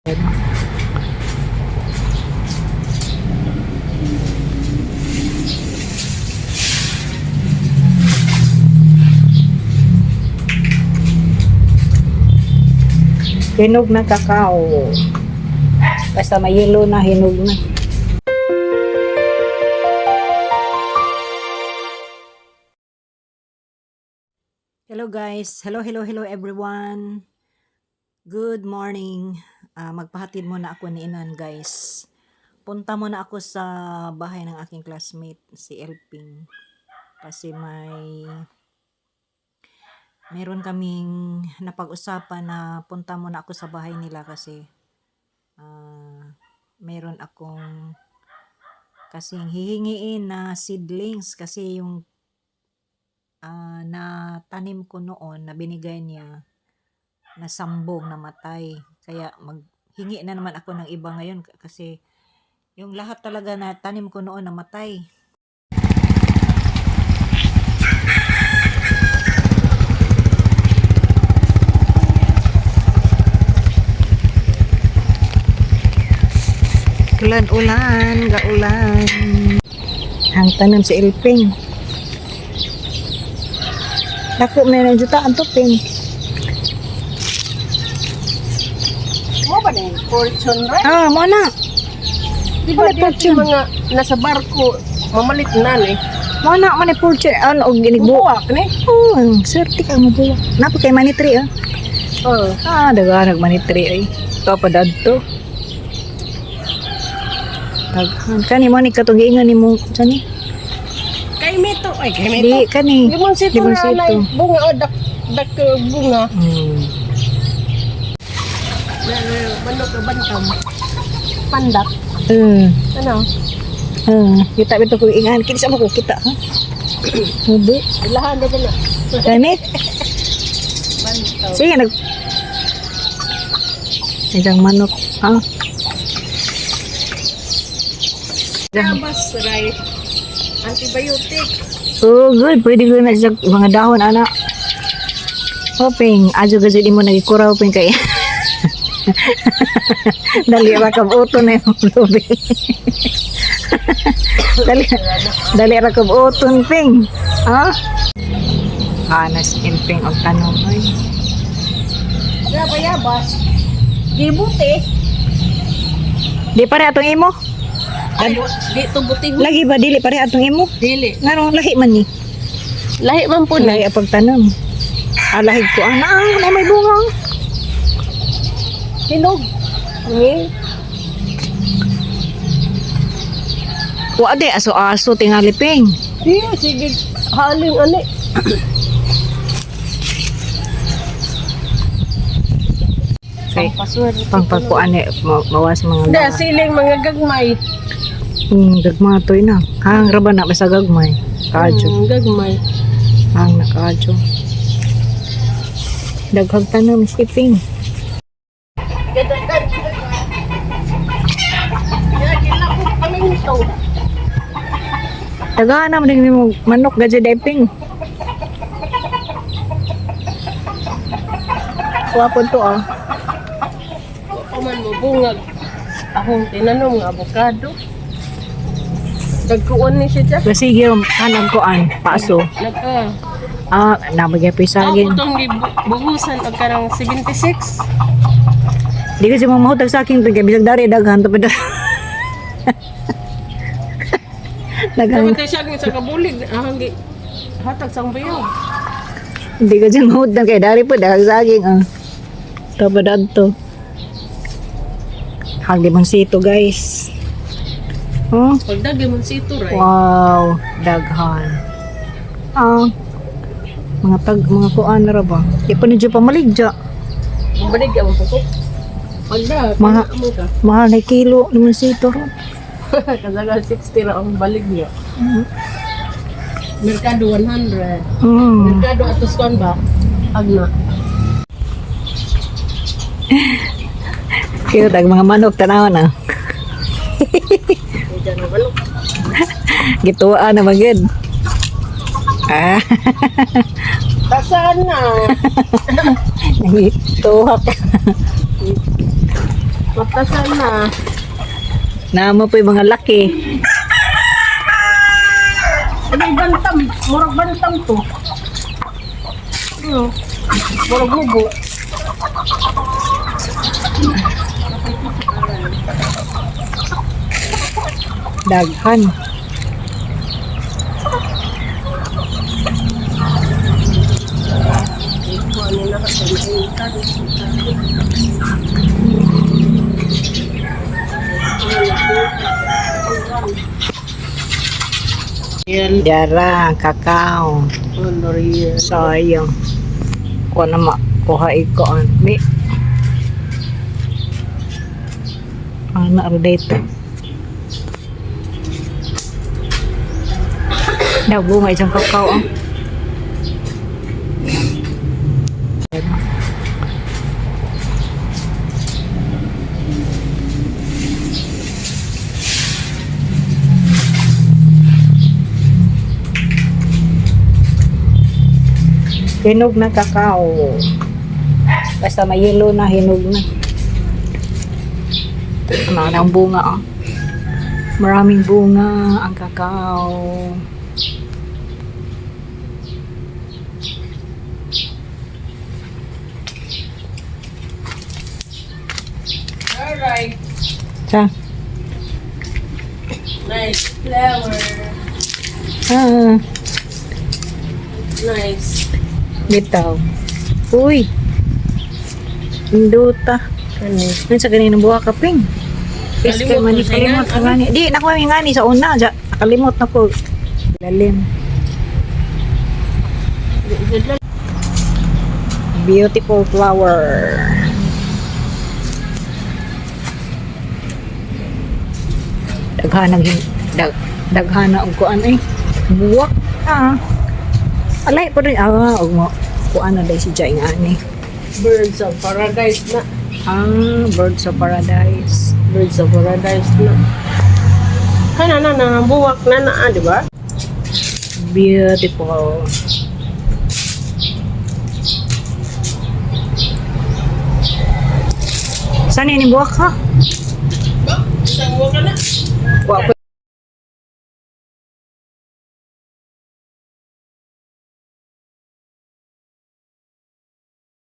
Hinog na kakao. Basta may yellow na, hinog na. Hello guys. Hello, hello, hello everyone. Good morning. Magpahatid muna ako ni Inan, guys. Punta muna ako sa bahay ng aking classmate, si Elping. Kasi meron kaming napag-usapan na punta muna ako sa bahay nila kasi meron akong kasing hihingiin na seedlings kasi yung na tanim ko noon na binigay niya na sambong namatay. Kaya maghingi na naman ako ng iba ngayon kasi yung lahat talaga na tanim ko noon namatay. Ulan-ulan, gaulan. Ang tanim si Elping. Dako may nandiyo ang tuping. Mo ba na yung fortune, right? Ah, mo na. Di ba Wala dito fortune. mga nasa barko, mamalit na ni. Mo na, mo na fortune. Ano, og ginigbuak. Buwak ni. Oh, ang swerte ka mo buwak. Napa kay money tree, ah. Oh. Ah, daga nag money tree ay. Ito pa dadto. Daghan kani mo ni katong giingan nimo sani. Kay mito, ay kay mito. Di kani. Limonsito na Limonsito. na bunga o dak dak bunga. Manok ka bantam. Pandak. Ano? Kita bito ko ingan kini sa mo ko kita ha. Hubi. Ilahan na na. Kani? Bantam. Sige nag Isang manok. Ah. Tabas ray. Antibiotic. Oh, good. Pwede ko na sa mga dahon, anak. Hoping, ajo gajo di mo nagikuraw ping kay. Dali ra ka uto na yung lubi. Dali, dali ra ka uton ping. Ha? Anas ping og tanom oy. Yabayabas. Gibuti. Di pare atong imo. Ay, di to buti. Lagi ba dili pare atong imo? Dili. Ngano lahi man ni. Lahi man po na. Lahi ang pagtanom. Ah, lahi ko ana, na may bunga. Hinog. Ni. Wa de aso-aso tingali ping. Di, sige. Haling ani. Kay Pampaswerte. pangpagkuan eh, mawas mga Da, gawa. siling mga gagmay. Gagmatoy na. Hang ra ba na basta gagmay. Kadyo. Gagmay. Hang na kadyo. Daghang tanom skipping. Paminto. Daghan na man mo manok gadyo deping. Kuha po to ah. Kuman mo bungag. Akong tinanom nga avocado. Nagkuon ni siya dyan. Kasi yung kanang kuan, paso. Nagka. Ah, nabagay pa Ako saging. itong buhusan og karang 76. Di kasi mga mahutag sa akin, kay bisag dari daghan to pa Daghan. Dapat tayo siya sa kabulig. Ahang gi hatag sang bayo. Hindi ka dyan mahutag kay dari po daghang saging ah. Tapos to. Haglimonsito guys. Oh, Pagdagi man si ito, right? wow, daghan. Ah, mga tag mga kuan ra ba? Di pa nidyo pamaligya. Balik ang puko. Pagda, mo ka. Mahal na kilo limonsito ro. Kazagal 60 ra ang balig niya. Merkado 100. Merkado atos kon ba? Agna. Kaya tag mga manok tanaw na. Diyan ang manok. Gituan na magid. Ah, Tasaan na. tuhak. Matasan na. Naamo po yung mga laki. Ano yung bantam? Murag bantam to. Ano? Murag hubo. Daghan. Yan. Dara, kakao. L'Oreal. Sayang. Kuha na makuha ikoan. Bi. Ana ra dito. Daw bunga isang kakao. Oh. Hinog na kakao. Basta may yellow na, hinog na. Mga ng bunga, oh. Maraming bunga ang kakao. Alright. Sa? Nice flower. Ah, Nice. bitaw. Uy! Induta. Ano? Ano sa ganin buha ka, Ping? Is kay Kalimot man mo sa kalimot ingan, ka gani. Di nakuha yung ngani sa una, ja, nakalimot na ko. Lalim. Beautiful flower. Daghan ang daghan na og kuan ay. Buwak ah. Alay po rin ah og mo kuan na day si Jai nga ani. Birds of paradise na. Ah, birds of paradise. Birds of paradise na. Kana na na buwak na na, ah, di ba? Beautiful. Saan ini buwak ha? Isang buwak na. Wa ko.